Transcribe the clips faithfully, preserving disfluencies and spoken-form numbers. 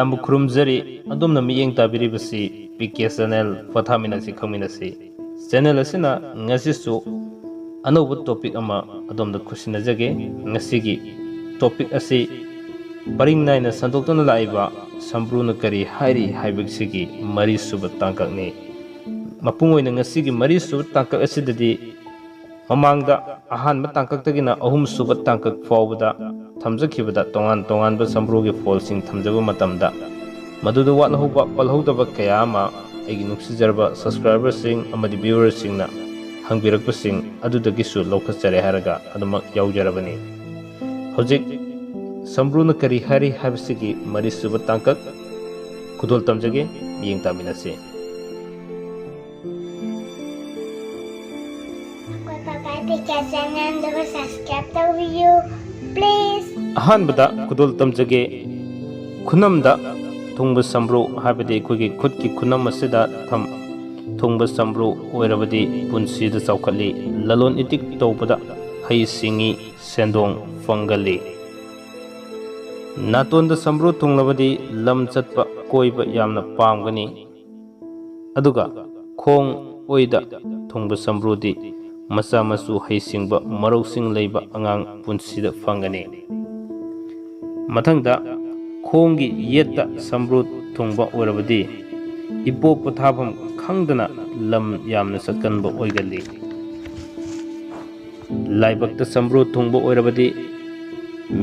ꯌꯥꯝꯕ ꯈꯨꯔꯨꯝꯖꯔꯤ꯫ ꯑꯗꯣꯝꯅ ꯃꯤꯠꯌꯦꯡ ꯇꯥꯕꯤꯔꯤꯕꯁꯤ ꯄꯤ ꯀꯦ ꯆꯦꯅꯦꯜ, ꯄꯣꯊꯥꯃꯤꯟꯅꯁꯤ ꯈꯪꯃꯤꯟꯅꯁꯤ ꯆꯦꯅꯦꯜ ꯑꯁꯤꯅ ꯉꯁꯤꯁꯨ ꯑꯅꯧꯕ ꯇꯣꯄꯤꯛ ꯑꯃ ꯑꯗꯣꯝꯗ ꯈꯨꯠꯁꯤꯟꯅꯖꯒꯦ꯫ ꯉꯁꯤꯒꯤ ꯇꯣꯄꯤꯛ ꯑꯁꯤ ꯄꯔꯤꯡ ꯅꯥꯏꯅ ꯁꯟꯗꯣꯛꯇꯨꯅ ꯂꯥꯛꯏꯕ ꯁꯝꯕ꯭ꯔꯨꯅ ꯀꯔꯤ ꯍꯥꯏꯔꯤ ꯍꯥꯏꯕꯁꯤꯒꯤ ꯃꯔꯤꯁꯨꯕ ꯇꯥꯡꯀꯛꯅꯤ꯫ ꯃꯄꯨꯡ ꯑꯣꯏꯅ ꯉꯁꯤꯒꯤ ꯃꯔꯤꯁꯨꯕ ꯇꯥꯡꯀꯛ ꯑꯁꯤꯗꯗꯤ ꯃꯃꯥꯡꯗ ꯑꯍꯥꯟꯕ ꯇꯥꯡꯀꯛꯇꯒꯤꯅ ꯑꯍꯨꯝꯁꯨꯕ ꯇꯥꯡꯀꯛ ꯐꯥꯎꯕꯗ ꯊꯝꯖꯈꯤꯕꯗ ꯇꯣꯉꯥꯟ ꯇꯣꯉꯥꯟꯕ ꯁꯝꯕ꯭ꯔꯨꯒꯤ ꯐꯣꯜꯁꯤꯡ ꯊꯝꯖꯕ ꯃꯇꯝꯗ ꯃꯗꯨꯗ ꯋꯥꯠꯍꯧꯕ ꯄꯜꯍꯧꯗꯕ ꯀꯌꯥ ꯑꯃ ꯑꯩꯒꯤ ꯅꯨꯡꯁꯤꯖꯔꯕ ꯁꯕꯁꯀ꯭ꯔꯥꯏꯕꯔꯁꯤꯡ ꯑꯃꯗꯤ ꯚ꯭ꯌꯨꯋꯔꯁꯤꯡꯅ ꯍꯪꯕꯤꯔꯛꯄꯁꯤꯡ ꯑꯗꯨꯗꯒꯤꯁꯨ ꯂꯧꯈꯠꯆꯔꯦ ꯍꯥꯏꯔꯒ ꯑꯗꯨꯃꯛ ꯌꯥꯎꯖꯔꯕꯅꯤ꯫ ꯍꯧꯖꯤꯛ ꯁꯝꯕ꯭ꯔꯨꯅ ꯀꯔꯤ ꯍꯥꯏꯔꯤ ꯍꯥꯏꯕꯁꯤꯒꯤ ꯃꯔꯤꯁꯨꯕ ꯇꯥꯡꯀꯛ ꯈꯨꯗꯣꯜ ꯇꯝꯖꯒꯦ, ꯃꯤꯠꯌꯦꯡ ꯇꯥꯃꯤꯟꯅꯁꯤ꯫ ꯑꯩꯈꯣꯏ ꯄꯥꯄꯥ ꯄꯤꯀꯥ ꯆꯦꯅꯦꯜꯗꯨꯕꯨ ꯁꯕꯁꯀ꯭ꯔꯥꯏꯕ ꯇꯧꯕꯤꯌꯨ, ꯄ꯭ꯂꯤꯖ꯫ ꯑꯍꯥꯟꯕꯗ ꯈꯨꯗꯣꯜ ꯇꯝꯖꯒꯦ꯫ ꯈꯨꯅꯝꯗ ꯊꯨꯡꯕ ꯁꯝꯕ꯭ꯔꯨ ꯍꯥꯏꯕꯗꯤ ꯑꯩꯈꯣꯏꯒꯤ ꯈꯨꯠꯀꯤ ꯈꯨꯅꯝ ꯑꯁꯤꯗ ꯊꯝ-, ꯊꯨꯡꯕ ꯁꯝꯕ꯭ꯔꯨ ꯑꯣꯏꯔꯕꯗꯤ ꯄꯨꯟꯁꯤꯗ ꯆꯥꯎꯈꯠꯂꯤ, ꯂꯂꯣꯟ ꯏꯇꯤꯛ ꯇꯧꯕꯗ ꯍꯩ ꯁꯤꯡꯉꯤ, ꯁꯦꯟꯗꯣꯡ ꯐꯪꯒꯜꯂꯤ꯫ ꯅꯥꯇꯣꯟꯗ ꯁꯝꯕ꯭ꯔꯨ ꯊꯨꯡꯂꯕꯗꯤ ꯂꯝ ꯆꯠꯄ ꯀꯣꯏꯕ ꯌꯥꯝꯅ ꯄꯥꯝꯒꯅꯤ꯫ ꯑꯗꯨꯒ ꯈꯣꯡ ꯑꯣꯏꯗ ꯊꯨꯡꯕ ꯁꯝꯕ꯭ꯔꯨꯗꯤ ꯃꯆꯥ ꯃꯁꯨ ꯍꯩꯁꯤꯡꯕ ꯃꯔꯧꯁꯤꯡ ꯂꯩꯕ ꯑꯉꯥꯡ ꯄꯨꯟꯁꯤꯗ ꯐꯪꯒꯅꯤ꯫ ꯃꯊꯪꯗ ꯈꯣꯡꯒꯤ ꯌꯦꯠꯇ ꯁꯝꯕ꯭ꯔꯨ ꯊꯨꯡꯕ ꯑꯣꯏꯔꯕꯗꯤ ꯏꯄꯣ ꯄꯣꯊꯥꯐꯝ ꯈꯪꯗꯅ ꯂꯝ ꯌꯥꯝꯅ ꯆꯠꯀꯟꯕ ꯑꯣꯏꯒꯜꯂꯤ꯫ ꯂꯥꯏꯕꯛꯇ ꯁꯝꯕ꯭ꯔꯨ ꯊꯨꯡꯕ ꯑꯣꯏꯔꯕꯗꯤ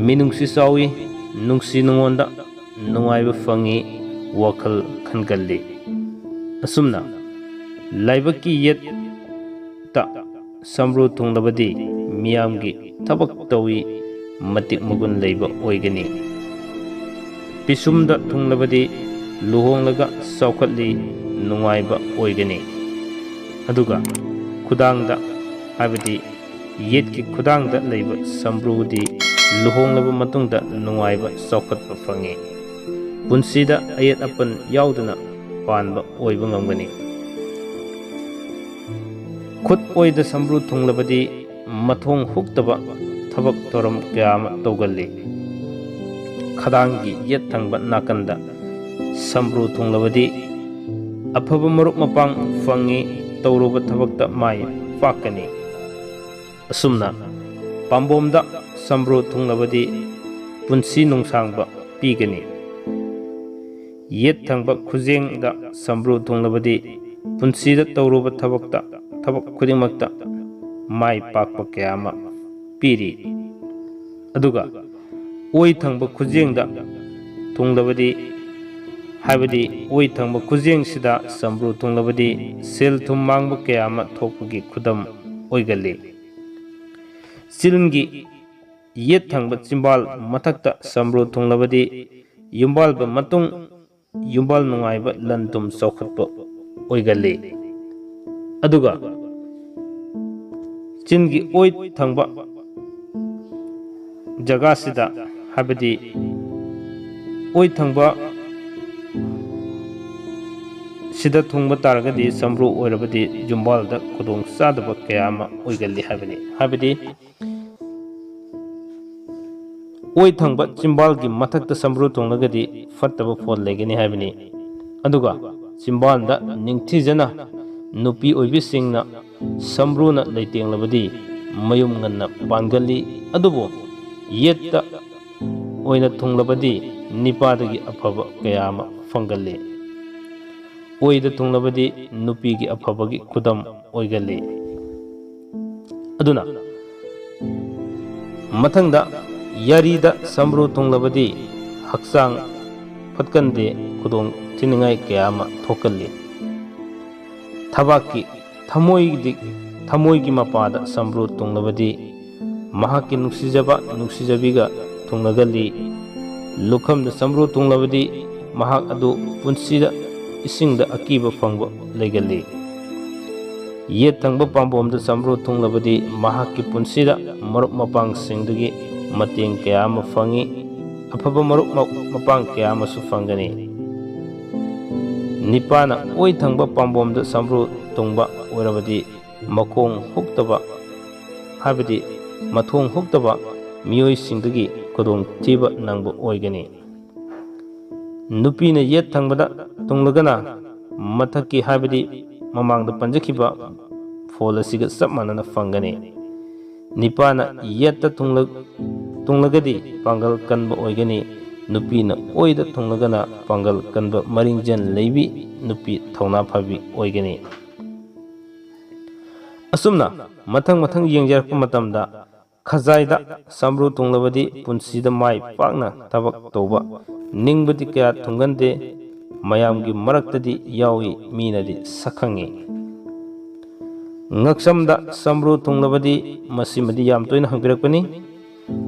ꯃꯤꯅꯨꯡꯁꯤ ꯆꯥꯎꯏ, ꯅꯨꯡꯁꯤ ꯅꯨꯡꯉꯣꯟꯗ ꯅꯨꯡꯉꯥꯏꯕ ꯐꯪꯏ, ꯋꯥꯈꯜ ꯈꯟꯒꯜꯂꯤ꯫ ꯑꯁꯨꯝꯅ ꯂꯥꯏꯕꯛꯀꯤ ꯌꯦꯠꯇ ꯁꯝꯕ꯭ꯔꯨ ꯊꯨꯡꯂꯕꯗꯤ ꯃꯤꯌꯥꯝꯒꯤ ꯊꯕꯛ ꯇꯧꯏ, ꯃꯇꯤꯛ ꯃꯒꯨꯟ ꯂꯩꯕ ꯑꯣꯏꯒꯅꯤ꯫ ꯄꯤꯁꯨꯝꯗ ꯊꯨꯡꯂꯕꯗꯤ ꯂꯨꯍꯣꯡꯂꯒ ꯆꯥꯎꯈꯠꯂꯤ, ꯅꯨꯡꯉꯥꯏꯕ ꯑꯣꯏꯒꯅꯤ꯫ ꯑꯗꯨꯒ ꯈꯨꯗꯥꯡꯗ, ꯍꯥꯏꯕꯗꯤ ꯌꯦꯠꯀꯤ ꯈꯨꯗꯥꯡꯗ ꯂꯩꯕ ꯁꯝꯕ꯭ꯔꯨꯗꯤ ꯂꯨꯍꯣꯡꯂꯕ ꯃꯇꯨꯡꯗ ꯅꯨꯡꯉꯥꯏꯕ ꯆꯥꯎꯈꯠꯄ ꯐꯪꯏ꯫ ꯄꯨꯟꯁꯤꯗ ꯑꯌꯦꯠ ꯑꯄꯟ ꯌꯥꯎꯗꯅ ꯄꯥꯟꯕ ꯑꯣꯏꯕ ꯉꯝꯒꯅꯤ꯫ ꯈꯨꯠ ꯑꯣꯏꯗ ꯁꯝꯕ꯭ꯔꯨ ꯊꯨꯡꯂꯕꯗꯤ ꯃꯊꯣꯡ ꯍꯨꯛꯇꯕ ꯊꯕꯛ ꯊꯧꯔꯝ ꯀꯌꯥ ꯑꯃ ꯇꯧꯒꯜꯂꯤ꯫ ꯈꯗꯥꯡꯒꯤ ꯌꯦꯠ ꯊꯪꯕ ꯅꯥꯀꯟꯗ ꯁꯝꯕ꯭ꯔꯨ ꯊꯨꯡꯂꯕꯗꯤ ꯑꯐꯕ ꯃꯔꯨꯞ ꯃꯄꯥꯡ ꯐꯪꯉꯤ, ꯇꯧꯔꯨꯕ ꯊꯕꯛꯇ ꯃꯥꯏ ꯄꯥꯛꯀꯅꯤ꯫ ꯑꯁꯨꯝꯅ ꯄꯥꯝꯕꯣꯝꯗ ꯁꯝꯕ꯭ꯔꯨ ꯊꯨꯡꯂꯕꯗꯤ ꯄꯨꯟꯁꯤ ꯅꯨꯡꯁꯥꯡꯕ ꯄꯤꯒꯅꯤ꯫ ꯌꯦꯠ ꯊꯪꯕ ꯈꯨꯖꯦꯡꯗ ꯁꯝꯕ꯭ꯔꯨ ꯊꯨꯡꯂꯕꯗꯤ ꯄꯨꯟꯁꯤꯗ ꯇꯧꯔꯨꯕ ꯊꯕꯛꯇ, ꯊꯕꯛ ꯈꯨꯗꯤꯡꯃꯛꯇ ꯃꯥꯏ ꯄꯥꯛꯄ ꯀꯌꯥ ꯑꯃ ꯄꯤꯔꯤ꯫ ꯑꯗꯨꯒ ꯑꯣꯏ ꯊꯪꯕ ꯈꯨꯖꯦꯡꯗ ꯊꯨꯡꯂꯕꯗꯤ, ꯍꯥꯏꯕꯗꯤ ꯑꯣꯏ ꯊꯪꯕ ꯈꯨꯖꯦꯡꯁꯤꯗ ꯁꯝꯕ꯭ꯔꯨ ꯊꯨꯡꯂꯕꯗꯤ ꯁꯦꯜ ꯊꯨꯝ ꯃꯥꯡꯕ ꯀꯌꯥ ꯑꯃ ꯊꯣꯛꯄꯒꯤ ꯈꯨꯗꯝ ꯑꯣꯏꯒꯜꯂꯤ꯫ ꯆꯤꯟꯒꯤ ꯌꯦꯠ ꯊꯪꯕ ꯆꯤꯝꯕꯥꯜ ꯃꯊꯛꯇ ꯁꯝꯕ꯭ꯔꯨ ꯊꯨꯡꯂꯕꯗꯤ ꯌꯨꯝꯕꯥꯜꯕ ꯃꯇꯨꯡ ꯌꯨꯝꯕꯥꯜ ꯅꯨꯡꯉꯥꯏꯕ, ꯂꯟ ꯊꯨꯝ ꯆꯥꯎꯈꯠꯄ ꯑꯣꯏꯒꯜꯂꯤ꯫ ꯑꯗꯨꯒ ꯆꯤꯟꯒꯤ ꯑꯣꯏ ꯊꯪꯕ ꯖꯒꯥꯁꯤꯗ, ꯍꯥꯏꯕꯗꯤ ꯑꯣꯏ ꯊꯪꯕ ꯁꯤꯗ ꯊꯨꯡꯕ ꯇꯥꯔꯒꯗꯤ ꯁꯝꯕ꯭ꯔꯨ ꯑꯣꯏꯔꯕꯗꯤ ꯌꯨꯝꯕꯥꯜꯗ ꯈꯨꯗꯣꯡ ꯆꯥꯗꯕ ꯀꯌꯥ ꯑꯃ ꯑꯣꯏꯒꯜꯂꯤ ꯍꯥꯏꯕꯅꯤ꯫ ꯍꯥꯏꯕꯗꯤ ꯑꯣꯏ ꯊꯪꯕ ꯆꯤꯝꯕꯥꯜꯒꯤ ꯃꯊꯛꯇ ꯁꯝꯕ꯭ꯔꯨ ꯊꯨꯡꯂꯒꯗꯤ ꯐꯠꯇꯕ ꯐꯣꯜ ꯂꯩꯒꯅꯤ ꯍꯥꯏꯕꯅꯤ꯫ ꯑꯗꯨꯒ ꯆꯤꯝꯕꯥꯜꯗ ꯅꯤꯡꯊꯤꯖꯅ ꯅꯨꯄꯤ ꯑꯣꯏꯕꯤꯁꯤꯡꯅ ꯁꯝꯕ꯭ꯔꯨꯅ ꯂꯩꯇꯦꯡꯂꯕꯗꯤ ꯃꯌꯨꯝ ꯉꯟꯅ ꯄꯥꯟꯒꯜꯂꯤ꯫ ꯑꯗꯨꯕꯨ ꯌꯦꯠꯇ ꯑꯣꯏꯅ ꯊꯨꯡꯂꯕꯗꯤ ꯅꯤꯄꯥꯗꯒꯤ ꯑꯐꯕ ꯀꯌꯥ ꯑꯃ ꯐꯪꯒꯜꯂꯤ꯫ ꯑꯣꯏꯗ ꯊꯨꯡꯂꯕꯗꯤ ꯅꯨꯄꯤꯒꯤ ꯑꯐꯕꯒꯤ ꯈꯨꯗꯝ ꯑꯣꯏꯒꯜꯂꯤ꯫ ꯑꯗꯨꯅ ꯃꯊꯪꯗ ꯌꯥꯔꯤꯗ ꯁꯝꯕ꯭ꯔꯨ ꯊꯨꯡꯂꯕꯗꯤ ꯍꯛꯆꯥꯡ ꯐꯠꯀꯟꯗꯦ, ꯈꯨꯗꯣꯡ ꯊꯤꯅꯤꯡꯉꯥꯏ ꯀꯌꯥ ꯑꯃ ꯊꯣꯛꯀꯜꯂꯤ꯫ ꯊꯕꯥꯛꯀꯤ ꯊꯃꯣꯏꯗꯤ, ꯊꯃꯣꯏꯒꯤ ꯃꯄꯥꯗ ꯁꯝꯕ꯭ꯔꯨ ꯊꯨꯡꯂꯕꯗꯤ ꯃꯍꯥꯛꯀꯤ ꯅꯨꯡꯁꯤꯖꯕ ꯅꯨꯡꯁꯤꯖꯕꯤꯒ ꯊꯨꯡꯅꯒꯜꯂꯤ꯫ ꯂꯨꯈꯝꯗ ꯁꯝꯕ꯭ꯔꯨ ꯊꯨꯡꯂꯕꯗꯤ ꯃꯍꯥꯛ ꯑꯗꯨ ꯄꯨꯟꯁꯤꯗ ꯏꯁꯤꯡꯗ ꯑꯀꯤꯕ ꯐꯪꯕ ꯂꯩꯒꯜꯂꯤ꯫ ꯌꯦꯠ ꯊꯪꯕ ꯄꯥꯝꯕꯣꯝꯗ ꯁꯝꯕ꯭ꯔꯨ ꯊꯨꯡꯂꯕꯗꯤ ꯃꯍꯥꯛꯀꯤ ꯄꯨꯟꯁꯤꯗ ꯃꯔꯨꯞ ꯃꯄꯥꯡꯁꯤꯡꯗꯒꯤ ꯃꯇꯦꯡ ꯀꯌꯥ ꯑꯃ ꯐꯪꯏ, ꯑꯐꯕ ꯃꯔꯨꯞ ꯃ-, ꯃꯄꯥꯡ ꯀꯌꯥ ꯑꯃꯁꯨ ꯐꯪꯒꯅꯤ꯫ ꯅꯤꯄꯥꯅ ꯑꯣꯏ ꯊꯪꯕ ꯄꯥꯝꯕꯣꯝꯗ ꯁꯝꯕ꯭ꯔꯨ ꯊꯨꯡꯕ ꯑꯣꯏꯔꯕꯗꯤ ꯃꯈꯣꯡ ꯍꯨꯛꯇꯕ, ꯍꯥꯏꯕꯗꯤ ꯃꯊꯣꯡ ꯍꯨꯛꯇꯕ ꯃꯤꯑꯣꯏꯁꯤꯡꯗꯒꯤ ꯈꯨꯗꯣꯡꯊꯤꯕ ꯅꯪꯕ ꯑꯣꯏꯒꯅꯤ꯫ ꯅꯨꯄꯤꯅ ꯌꯦꯠ ꯊꯪꯕꯗ ꯊꯨꯡꯂꯒꯅ ꯃꯊꯛꯀꯤ, ꯍꯥꯏꯕꯗꯤ ꯃꯃꯥꯡꯗ ꯄꯟꯖꯈꯤꯕ ꯐꯣꯜ ꯑꯁꯤꯒ ꯆꯞ ꯃꯥꯟꯅꯅ ꯐꯪꯒꯅꯤ꯫ ꯅꯤꯄꯥꯅ ꯌꯦꯠꯇ ꯊꯨꯡꯂ-, ꯊꯨꯡꯂꯒꯗꯤ ꯄꯥꯡꯒꯜ ꯀꯟꯕ ꯑꯣꯏꯒꯅꯤ꯫ ꯅꯨꯄꯤꯅ ꯑꯣꯏꯗ ꯊꯨꯡꯂꯒꯅ ꯄꯥꯡꯒꯜ ꯀꯟꯕ, ꯃꯔꯤꯡꯖꯦꯜ ꯂꯩꯕꯤ ꯅꯨꯄꯤ ꯊꯧꯅꯥ ꯐꯕꯤ ꯑꯣꯏꯒꯅꯤ꯫ ꯑꯁꯨꯝꯅ ꯃꯊꯪ ꯃꯊꯪ ꯌꯦꯡꯖꯔꯛꯄ ꯃꯇꯝꯗ, ꯈꯖꯥꯏꯗ ꯁꯝꯕ꯭ꯔꯨ ꯊꯨꯡꯂꯕꯗꯤ ꯄꯨꯟꯁꯤꯗ ꯃꯥꯏ ꯄꯥꯛꯅ ꯊꯕꯛ ꯇꯧꯕ ꯅꯤꯡꯕꯗꯤ ꯀꯌꯥ ꯊꯨꯡꯒꯟꯗꯦ, ꯃꯌꯥꯝꯒꯤ ꯃꯔꯛꯇꯗꯤ ꯌꯥꯎꯏ, ꯃꯤꯅꯗꯤ ꯁꯛꯈꯪꯉꯤ꯫ ꯉꯛꯁꯝꯗ ꯁꯝꯕ꯭ꯔꯨ ꯊꯨꯡꯂꯕꯗꯤ, ꯃꯁꯤꯃꯗꯤ ꯌꯥꯝ ꯇꯣꯏꯅ ꯍꯪꯕꯤꯔꯛꯄꯅꯤ,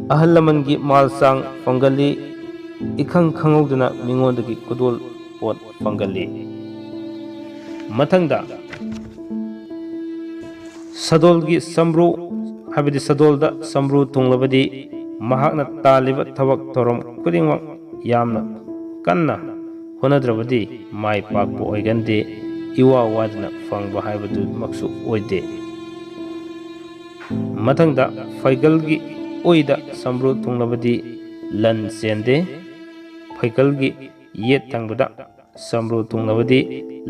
ꯑꯍꯜ ꯂꯃꯟꯒꯤ ꯃꯥꯜ ꯆꯥꯡ ꯐꯪꯒꯜꯂꯤ, ꯏꯈꯪ ꯈꯪꯍꯧꯗꯅ ꯃꯤꯉꯣꯟꯗꯒꯤ ꯈꯨꯗꯣꯜ ꯄꯣꯠ ꯐꯪꯒꯜꯂꯤ꯫ ꯃꯊꯪꯗ ꯁꯗꯣꯜꯒꯤ ꯁꯝꯕ꯭ꯔꯨ, ꯍꯥꯏꯕꯗꯤ ꯁꯗꯣꯜꯗ ꯁꯝꯕ꯭ꯔꯨ ꯊꯨꯡꯂꯕꯗꯤ ꯃꯍꯥꯛꯅ ꯇꯥꯜꯂꯤꯕ ꯊꯕꯛ ꯊꯧꯔꯝ ꯈꯨꯗꯤꯡꯃꯛ ꯌꯥꯝꯅ ꯀꯟꯅ ꯍꯣꯠꯅꯗ꯭ꯔꯕꯗꯤ ꯃꯥꯏ ꯄꯥꯛꯄ ꯑꯣꯏꯒꯟꯗꯦ, ꯏꯋꯥ ꯋꯥꯗꯅ ꯐꯪꯕ ꯍꯥꯏꯕꯗꯨꯃꯛꯁꯨ ꯑꯣꯏꯗꯦ꯫ ꯃꯊꯪꯗ ꯐꯩꯒꯜꯒꯤ ꯑꯣꯏꯗ ꯁꯝꯕ꯭ꯔꯨ ꯊꯨꯡꯂꯕꯗꯤ ꯂꯟ ꯆꯦꯟꯗꯦ, ꯐꯩꯒꯜꯒꯤ ꯌꯦꯠ ꯊꯪꯕꯗ ꯁꯝꯕ꯭ꯔꯨ ꯊꯨꯡꯂꯕꯗꯤ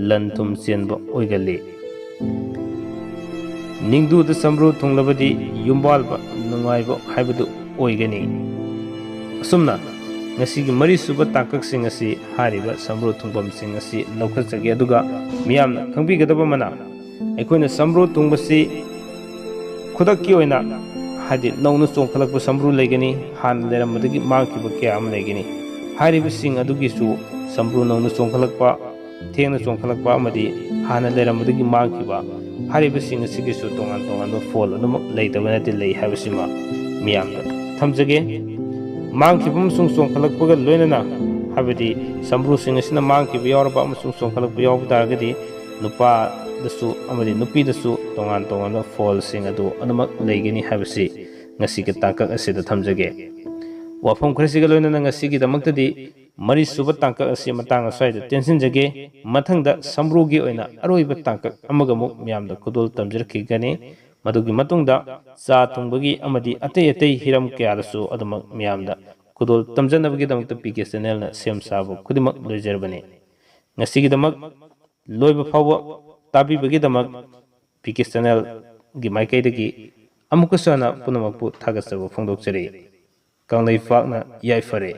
ꯂꯟ ꯊꯨꯝ ꯆꯦꯟꯕ ꯑꯣꯏꯒꯜꯂꯤ꯫ ꯅꯤꯡꯗꯨꯗ ꯁꯝꯕ꯭ꯔꯨ ꯊꯨꯡꯂꯕꯗꯤ ꯌꯨꯝꯕꯥꯜꯕ ꯅꯨꯡꯉꯥꯏꯕ ꯍꯥꯏꯕꯗꯨ ꯑꯣꯏꯒꯅꯤ꯫ ꯑꯁꯨꯝꯅ ꯉꯁꯤꯒꯤ ꯃꯔꯤꯁꯨꯕ ꯇꯥꯡꯀꯛꯁꯤꯡ ꯑꯁꯤ ꯍꯥꯏꯔꯤꯕ ꯁꯝꯕ꯭ꯔꯨ ꯊꯨꯡꯐꯝꯁꯤꯡ ꯑꯁꯤ ꯂꯧꯈꯠꯆꯒꯦ꯫ ꯑꯗꯨꯒ ꯃꯤꯌꯥꯝꯅ ꯈꯪꯕꯤꯒꯗꯕ ꯑꯃꯅ, ꯑꯩꯈꯣꯏꯅ ꯁꯝꯕ꯭ꯔꯨ ꯊꯨꯡꯕꯁꯤ ꯈꯨꯗꯛꯀꯤ ꯑꯣꯏꯅ, ꯍꯥꯏꯗꯤ ꯅꯧꯅ ꯆꯣꯡꯈꯠꯂꯛꯄ ꯁꯝꯕ꯭ꯔꯨ ꯂꯩꯒꯅꯤ, ꯍꯥꯟꯅ ꯂꯩꯔꯝꯕꯗꯒꯤ ꯃꯥꯡꯈꯤꯕ ꯀꯌꯥ ꯑꯃ ꯂꯩꯒꯅꯤ꯫ ꯍꯥꯏꯔꯤꯕꯁꯤꯡ ꯑꯗꯨꯒꯤꯁꯨ ꯁꯝꯕ꯭ꯔꯨ ꯅꯧꯅ ꯆꯣꯡꯈꯠꯂꯛꯄ, ꯊꯦꯡꯅ ꯆꯣꯡꯈꯠꯂꯛꯄ ꯑꯃꯗꯤ ꯍꯥꯟꯅ ꯂꯩꯔꯝꯕꯗꯒꯤ ꯃꯥꯡꯈꯤꯕ, ꯍꯥꯏꯔꯤꯕꯁꯤꯡ ꯑꯁꯤꯒꯤꯁꯨ ꯇꯣꯉꯥꯟ ꯇꯣꯉꯥꯟꯕ ꯐꯣꯜ ꯑꯗꯨꯃꯛ ꯂꯩꯇꯕ ꯅꯠꯇꯦ, ꯂꯩ ꯍꯥꯏꯕꯁꯤꯃ ꯃꯤꯌꯥꯝꯗ ꯊꯝꯖꯒꯦ꯫ ꯃꯥꯡꯈꯤꯕ ꯑꯃꯁꯨꯡ ꯆꯣꯡꯈꯠꯂꯛꯄꯒ ꯂꯣꯏꯅꯅ, ꯍꯥꯏꯕꯗꯤ ꯁꯝꯕ꯭ꯔꯨꯁꯤꯡ ꯑꯁꯤꯅ ꯃꯥꯡꯈꯤꯕ ꯌꯥꯎꯔꯕ ꯑꯃꯁꯨꯡ ꯆꯣꯡꯈꯠꯂꯛꯄ ꯌꯥꯎꯕ ꯇꯥꯔꯒꯗꯤ, ꯅꯨꯄꯥꯗꯁꯨ ꯑꯃꯗꯤ ꯅꯨꯄꯤꯗꯁꯨ ꯇꯣꯉꯥꯟ ꯇꯣꯉꯥꯟꯕ ꯐꯣꯜꯁꯤꯡ ꯑꯗꯨ ꯑꯗꯨꯃꯛ ꯂꯩꯒꯅꯤ ꯍꯥꯏꯕꯁꯤ ꯉꯁꯤꯒꯤ ꯇꯥꯡꯀꯛ ꯑꯁꯤꯗ ꯊꯝꯖꯒꯦ꯫ ꯋꯥꯐꯝ ꯈꯔꯁꯤꯒ ꯂꯣꯏꯅꯅ ꯉꯁꯤꯒꯤꯗꯃꯛꯇꯗꯤ ꯃꯔꯤꯁꯨꯕ ꯇꯥꯡꯀꯛ ꯑꯁꯤ ꯃꯇꯥꯡ ꯑꯁ꯭ꯋꯥꯏꯗ ꯇꯦꯟꯁꯤꯟꯖꯒꯦ꯫ ꯃꯊꯪꯗ ꯁꯝꯕ꯭ꯔꯨꯒꯤ ꯑꯣꯏꯅ ꯑꯔꯣꯏꯕ ꯇꯥꯡꯀꯛ ꯑꯃꯒ ꯑꯃꯨꯛ ꯃꯤꯌꯥꯝꯗ ꯈꯨꯗꯣꯜ ꯇꯝꯖꯔꯛꯈꯤꯒꯅꯤ꯫ ꯃꯗꯨꯒꯤ ꯃꯇꯨꯡꯗ ꯆꯥ ꯊꯣꯡꯕꯒꯤ ꯑꯃꯗꯤ ꯑꯇꯩ ꯑꯇꯩ ꯍꯤꯔꯝ ꯀꯌꯥꯗꯁꯨ ꯑꯗꯨꯃꯛ ꯃꯤꯌꯥꯝꯗ ꯈꯨꯗꯣꯜ ꯇꯝꯖꯅꯕꯒꯤꯗꯃꯛꯇ ꯄꯤ ꯀꯦ ꯆꯦꯅꯦꯜꯅ ꯁꯦꯝ ꯁꯥꯕ ꯈꯨꯗꯤꯡꯃꯛ ꯂꯣꯏꯖꯔꯕꯅꯤ꯫ ꯉꯁꯤꯒꯤꯗꯃꯛ ꯂꯣꯏꯕ ꯐꯥꯎꯕ ꯇꯥꯕꯤꯕꯒꯤꯗꯃꯛ ꯄꯤ ꯀꯦ ꯆꯦꯅꯦꯜꯒꯤ ꯃꯥꯏꯀꯩꯗꯒꯤ ꯑꯃꯨꯛꯀꯁꯨ ꯍꯟꯅ ꯄꯨꯝꯅꯃꯛꯄꯨ ꯊꯥꯒꯠꯆꯕ ꯐꯣꯡꯗꯣꯛꯆꯔꯤ꯫ ꯀꯪꯂꯩꯄꯥꯛꯅ ꯌꯥꯏꯐꯔꯦ꯫